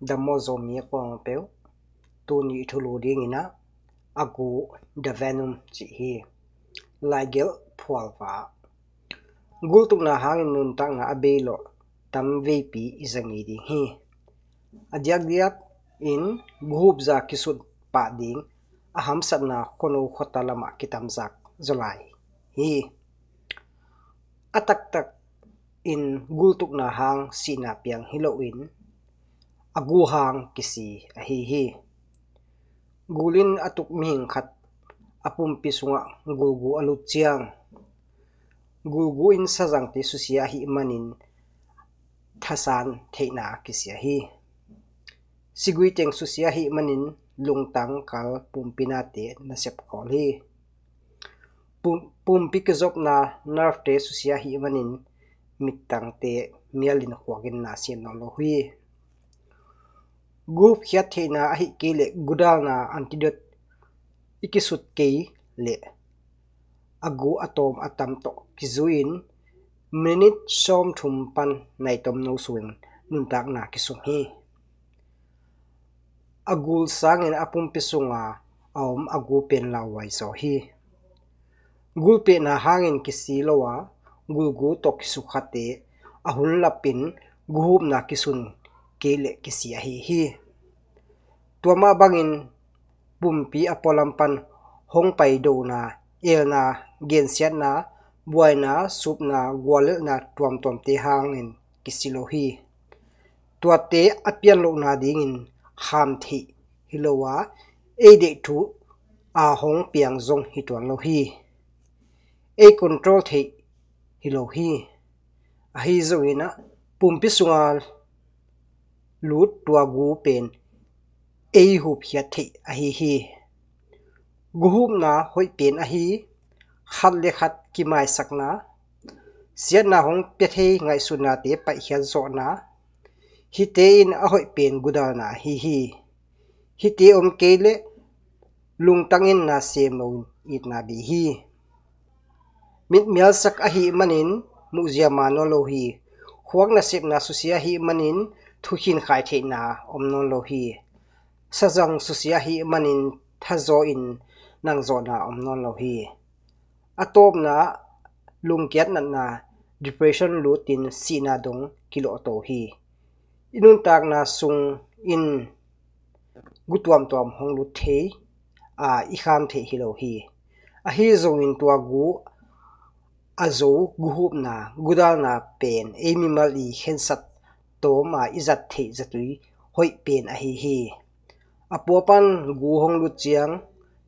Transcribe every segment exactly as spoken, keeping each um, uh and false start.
Dam maw Zomi a kuamah peuh. Tuni i thulu dingin ah, a gu, the venom cih hi. Laigelh phualva. Gultukna hangin nuntakna a beilawh tam veipi i za ngei ding hi. A diakdiak in guhupza kisut pah ding a hamsatna khuano khuata lamah kitamzak zaw lai hi. A taktak in gultukna hang sihna piang hi loin a gu hang kisi ahi hi. Gul in a tuk mihing khat a pumpi sungah gulgu a lut ciang, gulgu in sazangte susia ahih manin thasan theihna kisia hi. Sigui teng susia ahih manin lungtang kal pumpi nate nasep khawl hi. Pum-, pumpi kizopna nerve te susia ahih manin mittangte mialin khuakin na siam nawn lo hi. Guhupkhiat theihna ahih kei leh gudalna antidote i kisut kei leh a gu a tawm a tam tawh kizui-in minit sawmthum pan nai tomno sungin nuntakna kisum hi. A gul sangin a pumpi sunga a om a gu pen lauhuai zaw hi. Gulpehna hangin kisi lo a, gulgu tawh kisukhate a hun lapin guhupna kisun kei leh kisi ahi hi. Tua mah bangin pumpi a pualam pan hong pai dona, elna, gensiatna, buaina, supna, guallelhna tuamtuamte hangin kisi lo hi. Tuate a pian lohna dingin kham theih hi lo a, ei deih thu a hong piang zong hi tuan lo hi. Ei control theih hi lo hi. Ahi zongin ah pumpi sunga lut tua gu pen ei hupkhiat theih ahi hi. Guhupna hoih pen ahi, khat le khat kimaisakna, siatna hong pia thei ngaihsutnate paihkhiat zawhna, hihte in a hoih pen gudalna ahi hi. Hihte om kei leh lungtangin na sem lo in itna bei hi. Mitmialsak ahih manin muhzia ma nawn lo hi. Khuak nasepna susia ahih manin thukhin khai theihna om nawn lo hi. Sazang susia ahih manin thazaw in nangzawhna om nawn lo hi. A tawpna lungkiat natna, depression lutin sihna dong kilawhto hi. I nuntakna sungin gu tuamtuam hong lut thei a, i kham theih hi lo hi. Ahi zongin tua gu a zo guhupna, gudalna pen ei mimal i khensat tawm a i zat theih zatui hoih pen ahi hi. A puapan gu hong lut ciang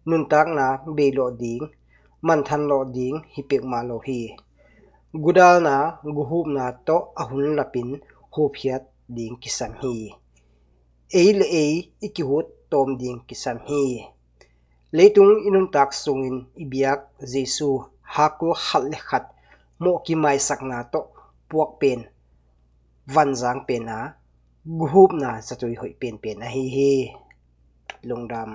nuntakna beilawh ding, manthan lawh ding hi pekmah lo hi. Gudalna, guhupna tawh a hun lapin hupkhiat ding kisam hi. Ei le ei i kihut tawm ding kisam hi. Leitung i nuntak sungin i biak Jesu hakkul khat le khat mawh kimaisakna tawh puak pen vanzang pen a, guhupna zatui hoih penpen ahi hi. Lungdam.